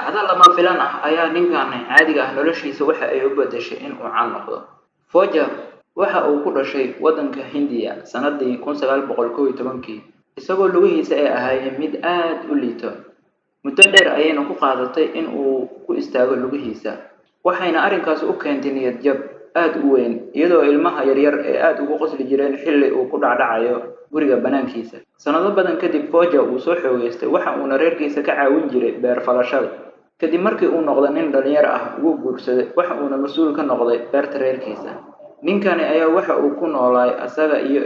Dhacdo lama filan ah ayaa ninkan caadiga ah noloshiisa waxa ay u beddeshay in uu caan noqdo. Pooja waxa uu ku dhashay waddanka Hindiya sanadii 1911-kii, isagoo lugihiisa ay ahaayeen mid aad u liito. Muddo dheer ayayna ku qaadatay in uu ku istaago lugihiisa, waxayna arrinkaasi u keentay niyad jab aad u weyn, iyadoo ilmaha yaryar ay aad ugu qosli jireen xilli uu ku dhacdhacayo guriga banaankiisa. Sanado badan kadib, Pooja wuu soo xoogaystay, waxa uuna reerkiisa ka caawin jiray beer falashada. Kadib markii uu noqday nin dhalinyaro ah, wuu guursaday, waxa uuna mas'uul ka noqday beerta reerkiisa. Ninkani ayaa waxa uu ku noolaay asaga iyo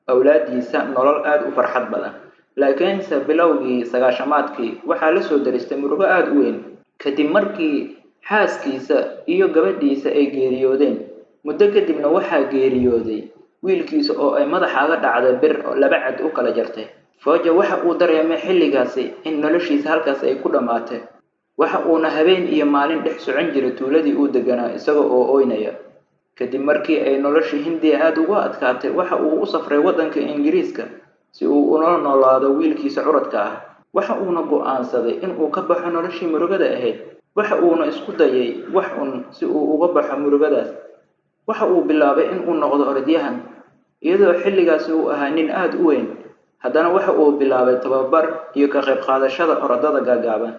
awlaadiisa nolol aad u farxad badan. Laakiinse bilowgii sagaashamaadkii waxaa la soo daristay murugo aad u weyn kadib markii xaaskiisa iyo gabadhiisa ay geeriyoodeen. Muddo kadibna waxaa geeriyooday wiilkiisa oo ay madaxa ga dhacday bir oo laba cad u kala jartay. Pooja waxa uu dareemay xilligaasi in noloshiisa halkaas ay ku dhammaatay. Waxa uuna habeen iyo maalin dhex socon jiray tuuladii uu deganaa isaga oo ooynaya. Kadib markii ay noloshii Hindiya aad ugu adkaatay, waxa uu u safray waddanka Ingiriiska si uu ula noolaado wiilkiisa curadka ah. Waxa uuna go'aansaday in uu ka baxo noloshii murugada ahayd. Waxa uuna isku dayay wax un si uu uga baxo murugadaas. Waxa uu bilaabay in uu noqdo orodyahan, iyadoo xilligaasi uu ahaa nin aad u weyn. Haddana waxa uu bilaabay tababar iyo ka qayb qaadashada orodada gaagaaban.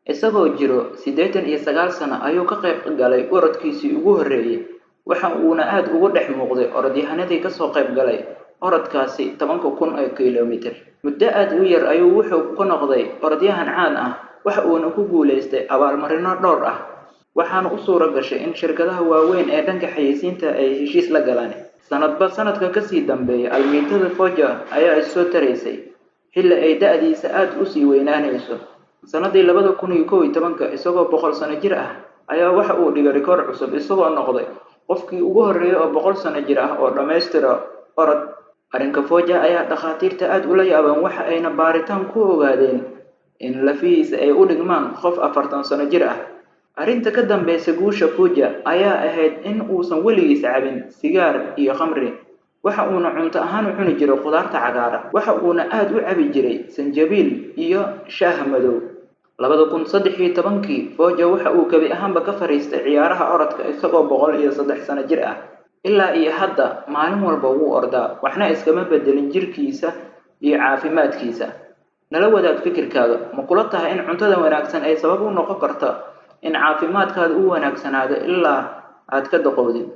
Isagoo jiro 89 sano ayuu ka qayb galay orodkiisii ugu horreeyay, waxa uuna aad ugu dhex muuqday orodyahanadii ka soo qayb galay orodkaasi 10,000 ee kiiloomitir. Muddo aad u yar ayuu wuxuu ku noqday orodyahan caan ah, waxa uuna ku guulaystay abaalmarino dhowr ah. Waxaana u suura gashay in shirkadaha waaweyn ee dhanka xayeysiinta ay heshiis la galaan. Sanadba sanadka ka sii dambeeya, almiitada Pooja ayaa is soo taraysay xilli ay da'diisa aad u sii weynaanayso. Sanadii 2011-ka, isagoo 100 sano jir ah, ayaa waxa uu dhigay rikoor cusub isagoo noqday qofkii ugu horreeyay oo 100 sano jir ah oo dhammaystira orod. Arrinka Pooja ayaa dhakhaatiirta aad ula yaabeen, waxa ayna baaritaan ku ogaadeen in lafihiisa ay u dhigmaan qof 40 sano jir ah. Arrinta ka dambaysa guusha Pooja ayaa ahayd in uusan weligiis cabin sigaar iyo khamri. Waxa uuna cunto ahaan u cuni jiray khudaarta cagaaran, waxa uuna aad u cabi jiray sanjabiil iyo shaaha madow. 2013-kii, Pooja waxa uu gebi ahaanba ka fariistay ciyaaraha orodka isagoo 103 sano jir ah. Ilaa iyo hadda maalin walba wuu ordaa, waxna iskama beddelin jirkiisa iyo caafimaadkiisa. Nala wadaag fikirkaaga, ma kula tahay in cuntada wanaagsan ay sabab u noqon karto in caafimaadkaada uu wanaagsanaado ilaa aad ka duqowdid?